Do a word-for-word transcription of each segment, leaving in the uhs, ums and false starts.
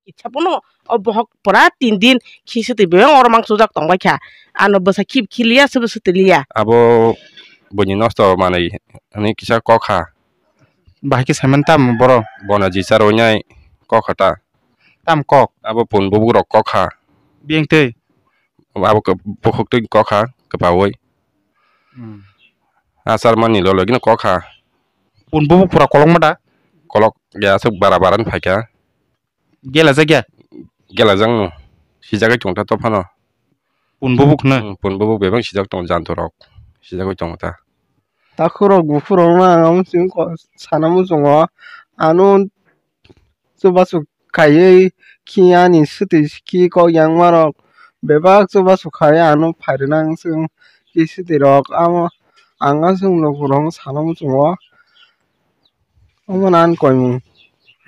Kisa pono o bohok pura tin din khisitwi bebak oro mang chujak tongbai kha. Ano bwsa khib khiliya, swbo swtwi liya. Abo buini nosto manwi hwnwi kisa kok kha. Bahai khe saiman tamo boro? Bono jisa rwnai kok kha ta. Tam kok? Abo pun bubuk rok kok kha. Biyang twi? Abo kw-, bukhuk twi kok kha kwbaui. Hmm. Achar mani lolo gino kok kha. Pun bubuk pura kolokma da? Kolok ya, aswk bara bara ni phaikha. Gela jakya? Gela jakno. Sijagwi tong ta to phano. Pun bubuk hwno? Hmm, pun bubuk bebak sijak tong janto rok. Sijagwi tong ta. Takhurok buphurokno ang omo chwng ko-, sana muchungo. Ano chubachu khaiwi khi ani swtwi khi kok yangmarok bebak chubachu khaiwi ano phairinang chwng khi swtwi rok. Amo ang aswk lukurok sana muchungo. Omo na ani koimung.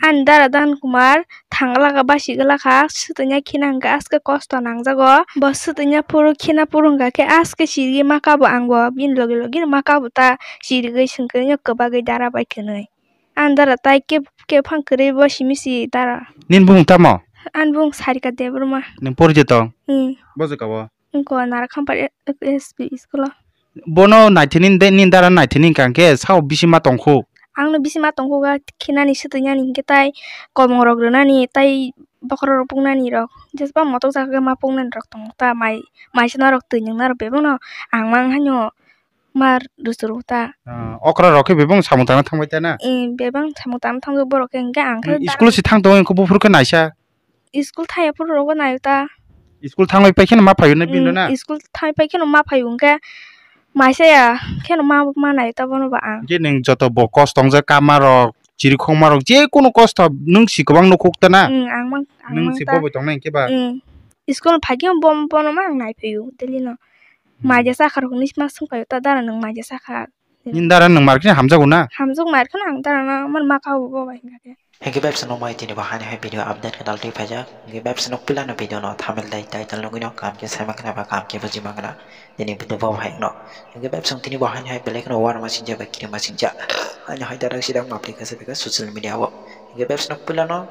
Ani dara Dan Kumar thangla kha, basi gla kha, swtwngya khina hwnkhe aske kosto nangjago. Bo swtwngya phuru khina phuru hwnkha khe aske chirigwi ma kabo ang bo, bini logi logi no ma kabo ta, chirigwi swngkhe no kwbagwi dara bai khwnwi. Ani dara tai kep-, kephang kwrwi bo simi si dara. Nini bumung tamo? Ani bumung Sarika Debbarma. Nwng pori je tong? Hmm. Bo je kabo? Wngkha Narakhampar S P school o. Bono naithini de, nini dara naithini hwnkha khe sao bisi ma tongkhu? Angno bisi ma tongkhu ga khinani swtwinani hinkhe tai komong rok rwnani tai bokhorok rok pungnani rok jesba motok jagwi ma pungnani rok tongo ta mai, mai swnarok twi nwngnarok bebakno ang mang haino ma rwchurwi ta. Ah, okra rok khe bebak samung tangna thangbai ta na? Eh, bebak samung tangna thangwi borok khe hinkhe ang khe. Hmm, dara school se thang tongo wngkha buphuru khe naisa. School thaya phuru rogo naio ta. School thangwi pai kheno ma phaio na bini na? Mm, school thangwi pai kheno ma phaio hwnkhe maisa ya kheno ma, ma naio ta bono ba ang. Je nwng joto bo kosto wngjak kama rok, chirikhokma rok, je kono kosto nwng si kwbang nukhuk ta na? Mm, ang mang, ang nwng mang si ta. Bobo tongnai hwnkhe ba? Mm. School phai khe bo, bono ma ang nai phaio daily no. Mm. Maija sakha rok hinwi ma swng phaio ta dara nwng maija sakha. Nini dara nwng mar khe hamjago na? Hamjak mar khe ang dara na man ma kha bo bai hwnkha khe. Hwnkhe bebsa no mai tini bo hani hai video update khe daltwi phaijak. Hwnkhe bebsa no puila no video no thumbnail dai title nugwi no kaham khe saima khna ba kaham khe bujima khna. Nini video bo hai no. Hwnkhe bebsa tini bo hani hai belai kheno uanama singjak bai kirima singjak. Ani hai dara sidang mapli khe se social media o. Hwnkhe bebsa no puila no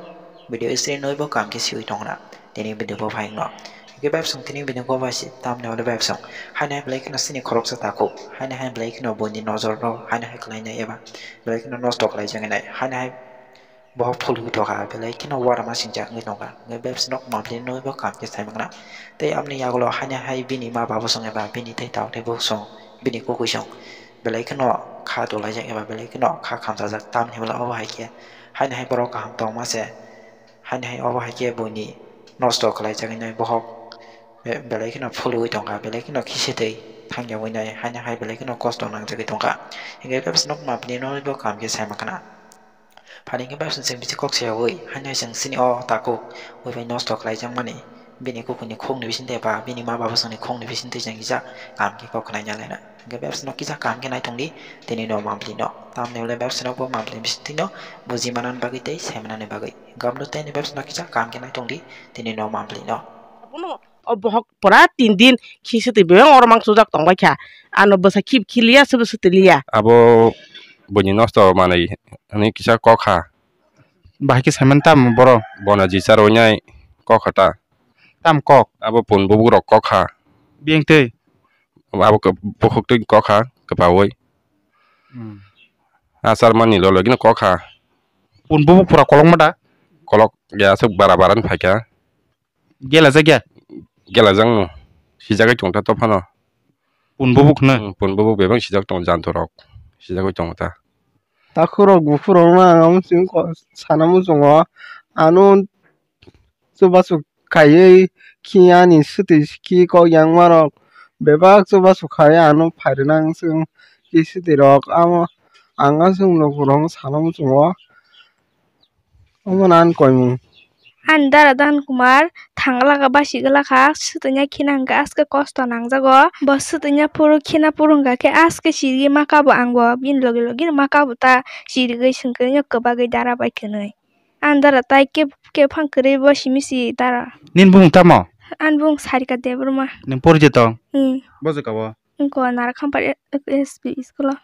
video screen nugwi bo kaham khe siwi tong khna. Tini video bo phai no. Hwnkhe bebsong tini video bo bai se tamni hwnwi bebsong. Haino hai belai kheno chini khoroksa takhuk. Haino hai belai kheno buini nojor rok haino hai khlainai eba belai kheno nosto khlaijak hinai. Haino hai bohok phulwi thokha belai kheno uanama singjak wngwi tongkha. Hwnkhe bebsong nok mapli nugwi bo kaham khe sai mangna. Tei aboni yagulo haino hai bini ma baba song eba bini tei tok tei buk song bini kukui song belai kheno kha dolaijak eba belai kheno kha khamsajak tamni hwnba obo hai khe haino hai borok kaham tongma se. Haino hai obo hai khe buini nosto khlaijak hinai bohok be-, belai kheno phulwi tongkha, belai kheno khise twi thangya hinai, haino hai belai kheno kosto nangjagwi tongkha. Hinkhe bebsong nok mapli no bo kaham khe sai mankha na. Phani khe bebsong chwng bisi kok sayawi, haino chwng chini o takhuk ui bai nosto khlaijakmani, bini kukuini khukni bisingtwi ba bini ma baba songni khukni bisingtwi chwng kisa kaham khe kok khnai ya laina. Hwnkhe bebsano kisa kaham khe nai tongdi, tini no mapli no. Tamni hwnle bebsano bo mapli bisingtwi no buji manani bagwi tei sai manani bagwi. Hwnkhe aboni tei ni bebsano kisa kaham khe nai tongdi, tini no mapli no. Abono o bohok pura tin din khisitwi bebak oro mang chujak tongbai kha. Ano bwsa khib khiliya, swbo swtwi liya. Abo buini nosto manwi hwnwi kisa kok kha. Bahai khe saiman tamo boro? Bono jisa rwnai kok kha ta. Tam kok? Abo pun bubuk rok kok kha. Biyang twi? Abo kw-, bukhuk twi kok kha, kwbaui. Hmm. Achar mani lolo gino kok kha. Pun bubuk pura kolokma da? Kolok ya, aswk bara bara ni phaikha. Gela jakya? Gela jakno. Sijagwi tongta to phano. Pun bubuk hwno? Hmm, pun bubuk bebak sijak tongo janto rok. Sijagwi tongo ta. Takhurok buphurokno ang omo chwng ko-, sana muchungo. Ano chubachu khaiwi khi ani swtwi khi kok yangmarok bebak chubachu khaiwi ano phairinang chwng khi swtwi rok. Amo ang aswk lukurokno sana muchungo. Omo na ani koimung. Ani dara Dan Kumar thangla kha, basi gla kha, swtwngya khina hwnkhe aske kosto nangjago. Bo swtwngya phuru khina phuru hwnkha khe aske chirigwi ma kabo ang bo, bini logi logi no ma kabo ta, chirigwi swngkhe no kwbagwi dara bai khwnwi. Ani dara tai kep-, kephang kwrwi bo simi si dara. Nini bumung tamo? Ani bumung Sarika Debbarma. Nwng pori je tong? Hmm. Bo je kabo? Wngkha Narakhampar S P school o.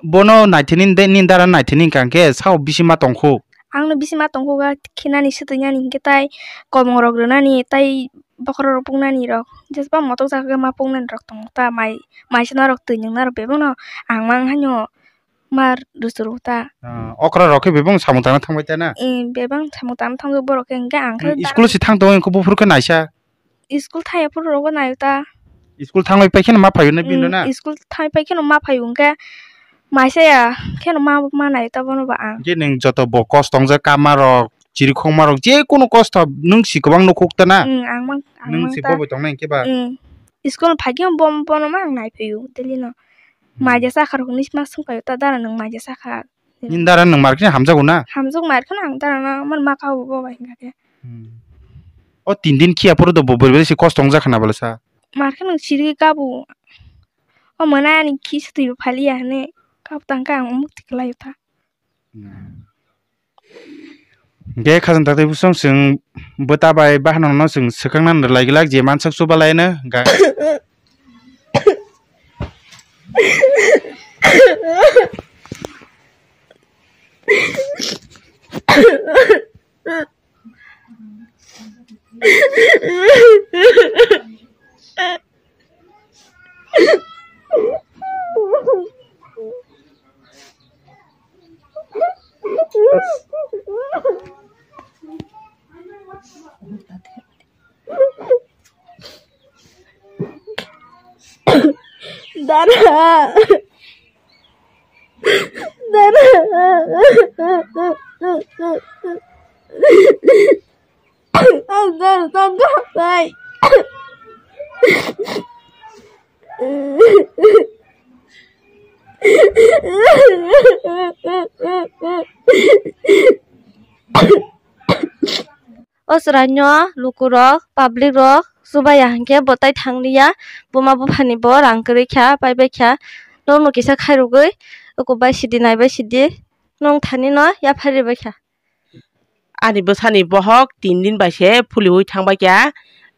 Bono naithini de, nini dara naithini hwnkha khe sao bisi ma tongkhu? Ang no bisi ma tongkha khinani swtwi nani hinkhe tai komong rok rwnani tai bokhorok rok pungnani rok jesa motok jagwi ma pungnani rok tongo ta mai mai swnarok twi nwngnarok bebakno ang mang haino ma rwchurwi ta. Ah, okra rok khe bebak samung tangna thangbai ta na? Eh, bebak samung tangna thangwi borok khe hinkhe ang khe. School si thang tongo hinkhe buphuru khe naisa. School thangya phuru rogo naio ta. School thangwi pai kheno ma phaio na bini na? School thangwi pai kheno ma phaio hinkhe maisa ya kheno ma ma naio ta bono ba ang. Je nwng joto bo kosto wngjak kama rok, chirikhokma rok, je kono kosto nwng si kwbang nukhuk ta na? Mm, ang mang, ang nwng mang si ta. Bobo tongnai hinkhe ba? Mm. School phai khe bo-, bono ma ang nai phaio daily no. Hmm. Maija sakha rok hinwi ma swngkhaio ta dara nwng maija sakha. Nini dara nwng mar khe hamjago na? Hamjak mar kheno ang dara no man ma kha bo bai hinkha khe. Hmm. O tin din khiya phuru do bo bwrwi se kosto wngjak khna bwlasa. Mar kheno siri kabo. O mwnai ani khi swtwi bo phaliya hwnwi kabo tangkha ang mukti kwlaio ta. Hmm. Ge khajang taktwi bwswng chwng bwta bai bahanokno chwng swkang nang rwlai glak je mansak chuba laino ga. Dara. Dara. Ang dara tangka bai. O chwraino lukurok, public rok chubaya hinkhe bo tai thangliya, buma buphani bo rang kwrwi kha, paibai kha, norokno kisa khairogwi oko bai sidi naibai sidi, nwng thanino yapharibai kha. Ani bwsani bohok tin din bai se phulwi thangbai kha,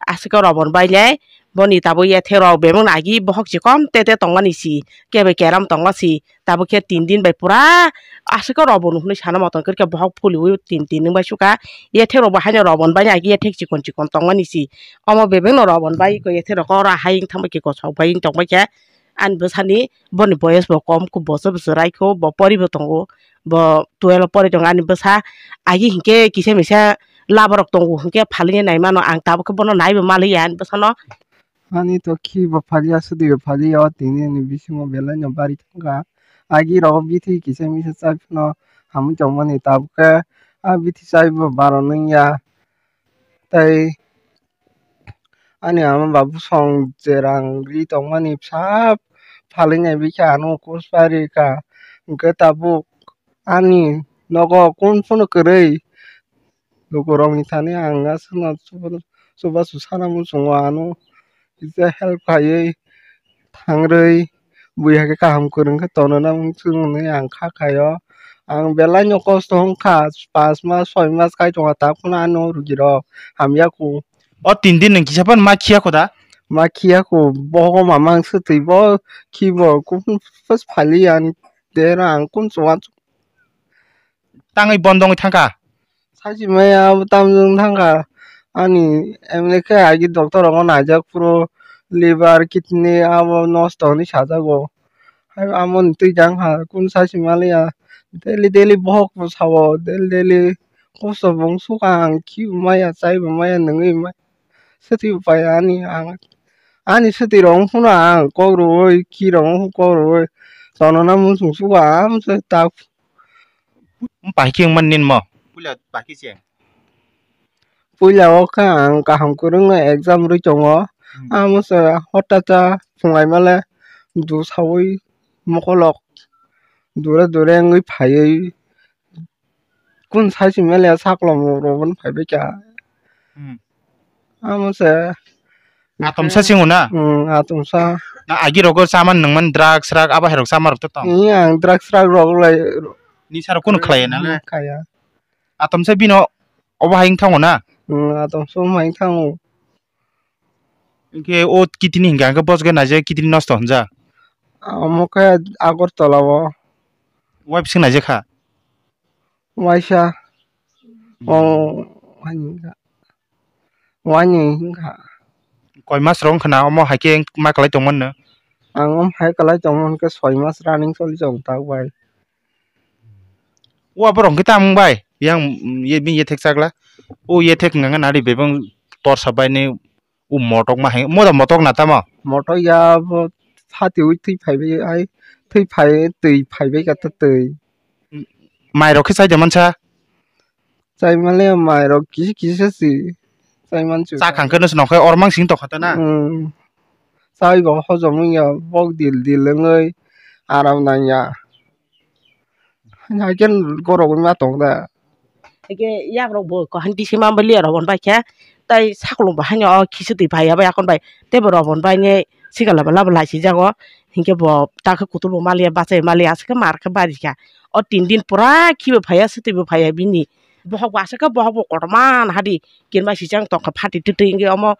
aswk khe robon bailai, boni tabuk yathe rok bebak nagi bohok chikom tete tongmani si, kebe keram tongma si, tabuk khe tin din bai pura aswk khe robon hwnwi sana motom kwrwikhe bohok phulwi tin tin wngbai sukha, yathe rok bo haino robon bai nagi yathek chikon chikon tongmani si, omo bebak no robon bai khe yathe rok oro hai wng thangbai khe kochok bai wng tongbai khe. Ani bwsani boni boyes bo kom, kub bochor bochor raikho, bo poribo tongo, bo twelve pori tongo ani bwsa. Agi hinkhe kisa misa laborok tongo hinkhe phalwi naimano, ang tabukhe bono naibo maliya ani bwsano. Ani to khibo phaliya, swtwibo phaliya, o tini ni bisingo belai no bari thangkha. Agi rogo bithi kisa misa chai phano hamwi tongmani, tabukhe a bithi chaibo baron wngya. Tei ani ama babu song je rang ri tongmani bwsa phalwi nai bikhe ano kuspari kha, hwnkhe tabuk ani nogo kun phano kwrwi lukurokni thani ang aswkno chubachu sana muchungo, ano kisa help khaiwi thangrwi buya khe kaham kwrwng khe tonwi nang mung chwng hwnwi ang kha khaio. Ang belai no kosto wng kha, paanch mas soi mas kai tongkha, ta phano ano rugirok hamya kho. O tin din nwng kisa phano ma khiya kho da? Ma khiya kho, bohogo mamang swtwi bo khibo kuphun phas phali ani dera ang kun chwa. Tangwi bondo wngwi thangkha? Sachi maya abo tamjwng thangkha. Ani M L A khe agi doctor rogo naijak phuru liver, kidney abo nosto hwnwi sajago. Hai amoni twi jang ha kun sachi maliya. Daily daily bohok bo sao, daily daily kosto bo wng sukha, ang khibo maya, chaibo maya, nungwi maya. Swtwi bo pai ani ang, ani swtwi rok wng phano ang kok rwui, khi rok wng kok rwui tonona muchung sukha, amse tak. Bahai khe wngmani nini mo? Puila bahai khe se? Puila o khe ang kaham kwrwngno exam rwi tongo. Hmm. Amo se hotta cha phunglai male du saui mokolok dure dure wngwi phaiwi kun sai si mele saklom rok phaibai kha. Hmm. Amo se. Atomsa singo na? Hmm, atomsa. Na agi rogo chaman nungman drugs rok abo hai rok chama rok to tong. Ni ang drugs rok rok lai. Nisa rok kunu khlai na le? Khaya. Atomsa bino obo hai wng thango na? Hmm, atomsa omo hai wng thango. Hingke o kitini hingka hingke bosgo naijak kitini nosto hwnjak. Omo khe Agartala o. Wai bising naijak kha? Waisa. O, ani wngkha. Wani wngkha. Koi mas rok wngkha na omo hai khe ma kwlai tongmani no? Ang omo hai kwlai tongmani khe soi mas running choli tong tak bai. O borok hwnkhe tamo bai yang ye bini yethek chakla. O yethek hwnka khe nari bebang torsa bai ni o motok ma hai moda motok na tamo? Motok ya bo phatiwi twi phaibai ai twi phai twi phaibai kha twi. Mai rok khe chai da mansa? Chai male mai rok kisi kisi si chai mansu. Cha khang khe no swnam khe or mangsing tokha ta na? Hmm. Chai bo hojom wngya bok dil dil wngwi aram nangya. Haikhe gorok wngma tong da. Haikhe yakrok bo kaham tisi ma bali rok bon bai khe tai saklong bo haino o kisi twi phai ya bai akon bai tei bo rok bon bai ne sikala bala bo lai si jago hinkhe bo ta khe kutul bo maliya bachai maliya aswk khe mar khe bari kha o tin din pura khibo phaiya swtwi bo phaiya bini bohok bo aswk khe bohok bo kotorma hadi kinba sijang tongkha phati twtwi wngwi omo.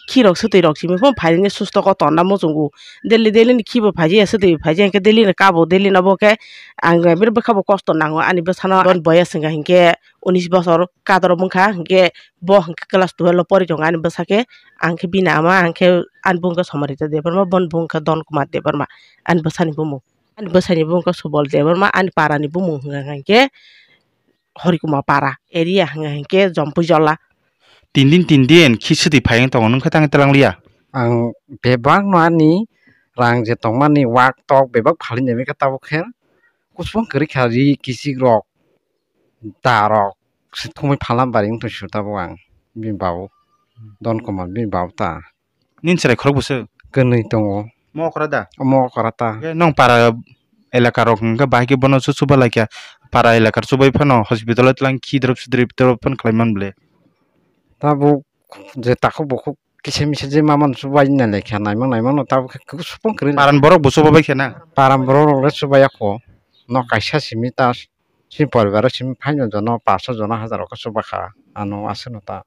Khirok swtwi rok simi phano phaini susto kotorna muchungo. Daily daily ni khibo phaijaya swtwi phaijaya hinkhe daily ni kabo daily no bo khe ang bini bwkha bo kosto nango ani bwsano. Boya swngkha hinkhe unis bosor kadro wngkha hinkhe bo hinkhe class twelve o pori tongo ani bwsa khe ang khe bini ama ang khe ani bumung khe Somarita Debbarma boni bumung khe Don Kumar Debbarma ani bwsani bumung. Ani bwsani bumung khe Subol Debbarma ani parani bumung hwnkha hinkhe Horikuma para area hwnga hinkhe Jompuijola. Tin din tin din khi swtwi phai wng tongo, nwng khe tang twlang liya? Ang bebak no ani rang je tongmani wak tok bebak phalwi nai khe tabuk khe kusubung kwrwi kha ri kisik rok da rok se thumui phalam bari wng tong sio tabuk ang bini babu Don Kumar bini babu ta. Nini chwrai khorok bwswk? Kwnwi tongo. Mo okra da? Omo okra ta. Hwnkhe nwng para elaka rok hwnkhe bahai khe bono su chuba laikha. Para elaka chubai phano hospital o tlang khi drop sidrip drop phano khlai man bwle. Tabuk je takhuk bukhuk kisa misa je ma mano chubai na laikha naimang naimang no tabuk khe kusubung kwrwi. Paran borok bo chuba bai khe na? Paran borok rok le chubai ya kho. No kaisa simi ta sini poribar o simi phaino jono paanch sho jono hajar rok khe chuba kha ano aswk no ta.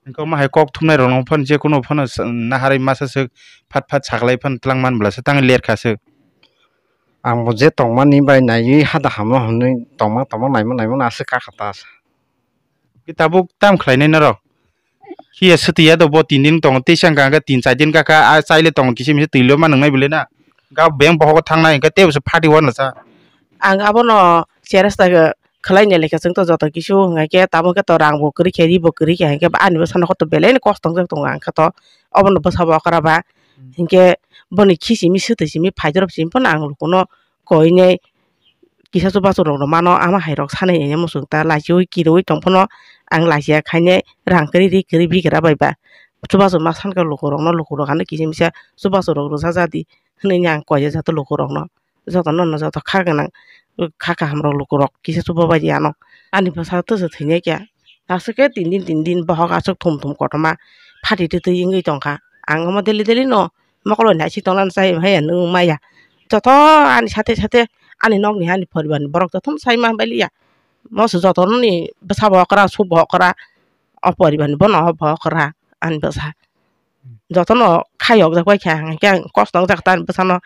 Hwnkhe omo hai kok thumnai rokno phano je kunu phano sa-, naharwi masa swk phat phat saklai phano twlang man bwlasa tangwi ler kha swk. Ang bo je tongmani bai naiwi hada hamno hwnwi tongma tongma naima naima no aswk kakha ta sa. Khe tabuk tam khlainai norok? Khiya swtwi ya do bo tin din tongo tei sangka hwnkhe tin char din kakha a chaile tongo kisa misa twilo ma nwngnai bwle na. Ga beng bohogo thangnai hwnkhe teibo se phati wanasa. Ang abono cheresta khlai ni lekha chwng to joto kisu hwnga khe tamo khe to rang bo kwrwi khe ri bo kwrwi khe hwnkhe ani bwsano koto belai ni kosto wngjak tongo ang khe to obono bwsa bo okra ba hwnkhe boni khi simi swtwi simi phaijorop simi phano ang lukuno koinai kisa chubachu rok no mano ama hai rok sanai ya muchung ta lachiwi kirwi tong phano ang lachia khainai rang kwrwi ri kwrwi bigra bai ba chubachu ma sankha lukurok no lukurok ano kisa misa chubachu rok rwja jadi hwnwi ang koi ya joto lukurok no. Jotono no joto kha gwnang, kha kaham rok lukurok kisa chuba bai di ano. Ani bwsa tei se thwinai khe. Aswk khe tin din tin din bohok aswk thum thum kotorma phati twtwi wngwi tongkha. Ang omo daily daily no mokolo ni aisi tongna chai maya nung maya. Joto ani sate sate ani nokni ani poribar ni borok jotono sai ma bai liya. Moso jotono ni bwsa bo okra, suk bo okra, o poribar ni bono o bo okra ani bwsa. Jotono khayokjak bai kha, hwnkhe ang kosto wngjak ta ani bwsano.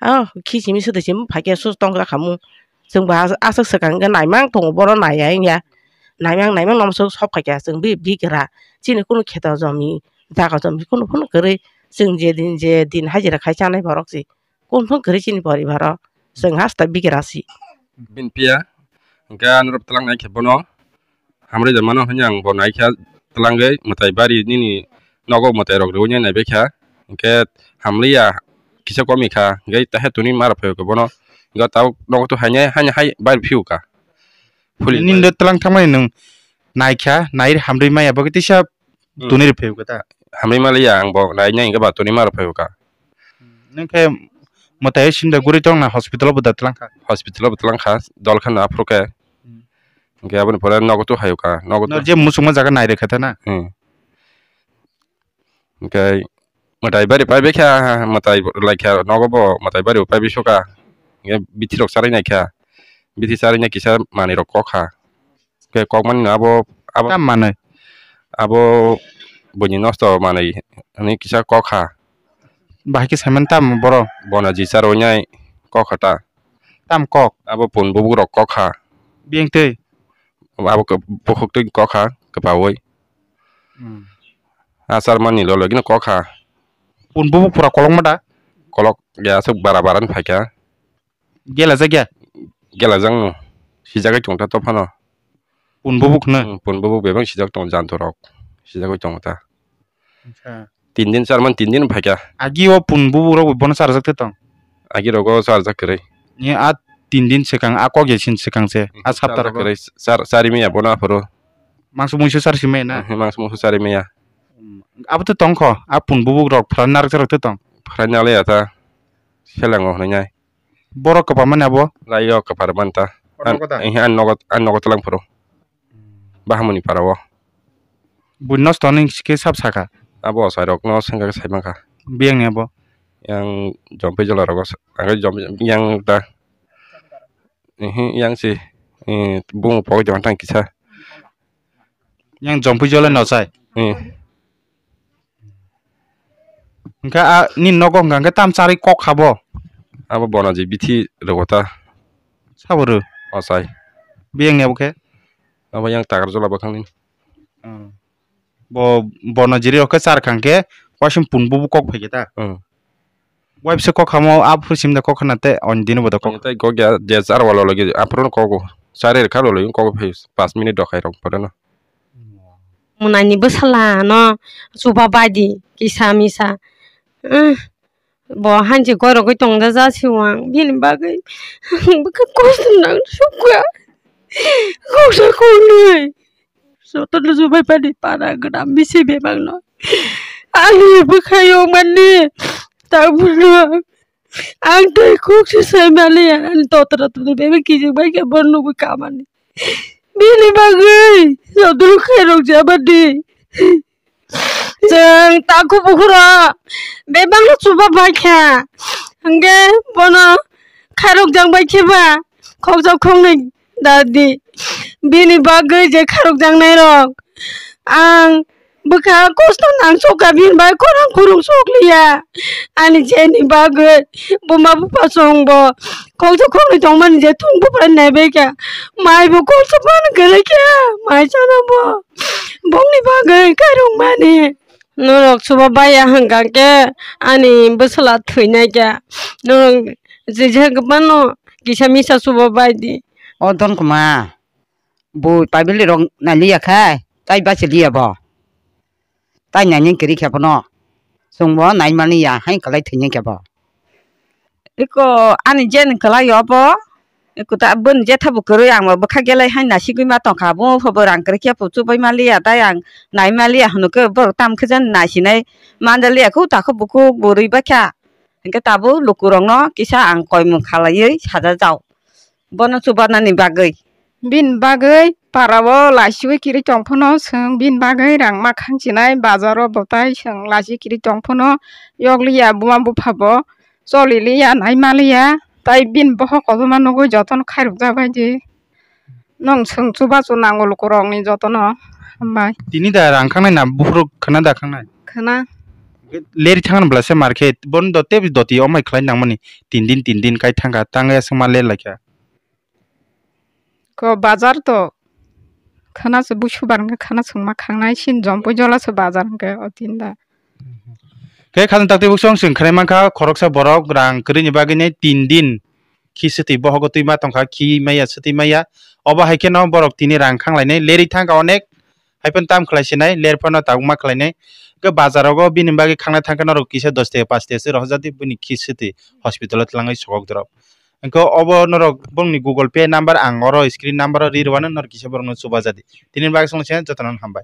Ah, khi simi swtwi simi phai khe susto wngjak khamu. Chwng bo as-, aswk swkang khe naimang tongo, boro naiya wngya. Naimang, naimang nomo swk sok phai kha, chwng bi bigra. Chini kunu kheto jomi, jaga jomi kunu phano kwrwi. Chwng je din, je din hajira khai chanai borok se. Kunu phano kwrwi chini poribar o. Chwng hasta bigra si. Bini phiya, hwnkhe anorok twlang nai khe bono. Hamrwi da mano hwnwi ang bo naikha twlangwi mwtai bari nini nogo mwtai rok rwui nai naibaikha, hwnkhe hamliya kisa komikha, hwnkhe tahe tuni maro phaio khe bono, hwnkhe tabuk nogo to hainai hainai hai bari phiyokha. Phuli nini de twlang thangmani nwng naikha, nai hamrwi maya bagwi tisa Hmm. Tuni rw phaio khe ta. Hamrwi maliya ang bo nainai hwnkhe ba tuni maro phaio kha. Nwng khe mwtai simi da guri tongna hospital o bo da twlang kha. Hospital o bo twlang kha, dol kheno aphuru khe. Hmm. Hwnkhe aboni pore nogo tu haio kha, nogo tu. No je muchungma jaga nai rwkha ta na? Hmm. Hwnkhe mwtai bari pai bai kha, mwtai lai kha nogo bo mwtai bari bo pai bai sukha. Hwnkhe bithi rok charwi nai kha, bithi charwi nai kisa manwi rok kok kha. Khe kok mani no abo, abo tam manwi? Abo buini nosto manwi hwnwi kisa kok kha. Bahai khe saiman tam boro? Bono ji charwi nai kok kha ta. Tam kok? Abo pun bubuk rok kok kha. Biyang twi? Abo khe bukhuk twi kok kha kwbaui. Hmm. Achar mani lolo gino kok kha. Pun bubuk pura kolok ma da? Kolok ya aswk bara bara ni phaikha. Gela jakya? Gela jakno. Sijagwi tongta to phano. Pun bubuk no? Hmm, pun bubuk bebak sijak tong janto rok. Sijagwi tong ta. Acha. Tin din char man tin din phaikha. Agi o pun bubuk rok bono charjak te tong? Agi rogo charjak kwrwi. Ni a tin din swkang, a kok ya sin swkang se, a sapta rogo. Kwrwi char, chari maya bono aphuru. Mangso mungso char si maya na? Hmm, mangso mungso chari maya. Hmm. Abo to tong kho, a pun bubuk rok phra narwk charwk te tong? Phra nalaya ta. Selango hwnwi nai. Borok kwpar mani abo? Lai o kwpar man ta. Borok nogo da? An, eh, an nogo, an nogo tlang phuru. Bahamoni para o. Bui nosto hwnwi khe sab sakha. Abo osai rok no swngkha khe sai mankha. Biyang ni abo? Yang jompi jola rogo sa-, ang jom-, yang da. Ehe, yang si, eh, bung pok jong tang kisa. Yang jompi jola no sai? Eh. Hwnkhe a nini nogo hwnkha hwnkhe tam charwi kok kha bo? Abo bono je bithi rwgo ta. Sabo rw? Ochai. Biyang ni abo khe? Abo yang takar jola bwkhang nini. Hmm. Bo, bono jiri rok khe char kha hwnkhe waising pun bubu kok phai khe ta? Hmm. Waibsa kok hamo aphuru simda kok hana tei on dino bodo kok. Tei kok ya je char walo logi aphuru no kogo. Chari rwkha lo logi kogo phai pas minute dokhai rok pore no. Munani bwsala no chuba baidi kisa misa. Eh, bo hanji goirogwi tongda ja siwang bini bagwi bwkha kosto nang sukha. Koksa koknwi. Jotono chubai pani para gwnam bisi bebakno. Ani bwkhayung mani. Tabukno. Ang tei kok se sai maliya. Ani totra totra bebak kijing bai khe bo nugwi kamani. Bini bagwi jotono khairok jabadi. Chwng takhuk bukhuro bebakno chuba bai kha. Hwnkhe bono khairok jang bai khe ba khokjak khoknwi da di. Bini bagwi je khairok jangnai rok ang bwkha kosto nang sokha bini bai khorang khurung sok liya. Ani jeni bagwi buma bupha chwng bo khokjak khoknwi tongmani je thung buphra nai bai kha. Mai bo kolsa phano kwrwi kha mai chana bo. Bongni bagwi kairung mani. Norok chuba baiya hwnkha khe ani bwsala thwinai khe. Norok je je kwbangno kisa misa chuba bai di. O Donkoma, bo paibilrok nai liya khe, tai bachiliya bo. Tai nainani kwrwi khe bono. Chwngbo naimani ya, hai kwlai thwinai khe bo. Eko ani jen kwlai obo. Eko ta boni jetha bo kwrwi ang bo bwkha gelai hai nasigwi ma tongkha. Bo phobo rang kwrwi khe bo chubai maliya, tai ang nai maliya hwnwi khe borok tamo khe jen naisinai mandaliya khu takhuk bukhuk bo rwi baikha. Hinkhe tabuk lukurokno kisa ang koimung khalaiwi sajajao bono chubanani bagwi. Bini bagwi parao laisiwi kwrwi tong phano chwng bini bagwi rang ma khang chinai, bazaro bo tai chwng laisi kwrwi tong phano yokliya, buma bupha bo choli liya, nai maliya, tai bini bohok kotorma nugwi jotono khairokjak bai di. Nwng chwng chubachu nango lukurokni jotono, hambai. Tini da rang khangnai na buphuru khwna da khangnai? Khwna. Leri thangna bwla se market, bono do tei doti omai khlai nangmani, tin din, tin din kai thangkha, tangwi aswk ma ler laikha. Ko bazar to khana se busu bar wngkha, khana chwngma khangnai sin jompo jola se bazar wngkha o tin da. Khe khajang takti buksong chwng khnai mankha, khoroksa borok rang kwrwini bagwi nai tin din khi swtwi bohogo twi ma tongkha, khi maya swtwi maya. Obo hai kheno borok tini rang khanglainai, lerwi thangkha onek, hai phano tam khlai sinai, ler phano tabuk ma khlainai. Khe bazar rogo bini bagwi khangna thangkhe norok kisa dos taka, pas taka se rohorjadi, bini khi swtwi hospital o twlangwi sogok dorop. Hwnkhe obo norok bongni Google Pay number ang oro screen number o ri rwano, norok kisa borokno chuba jadi. Tini bagwi songse jotono hambai.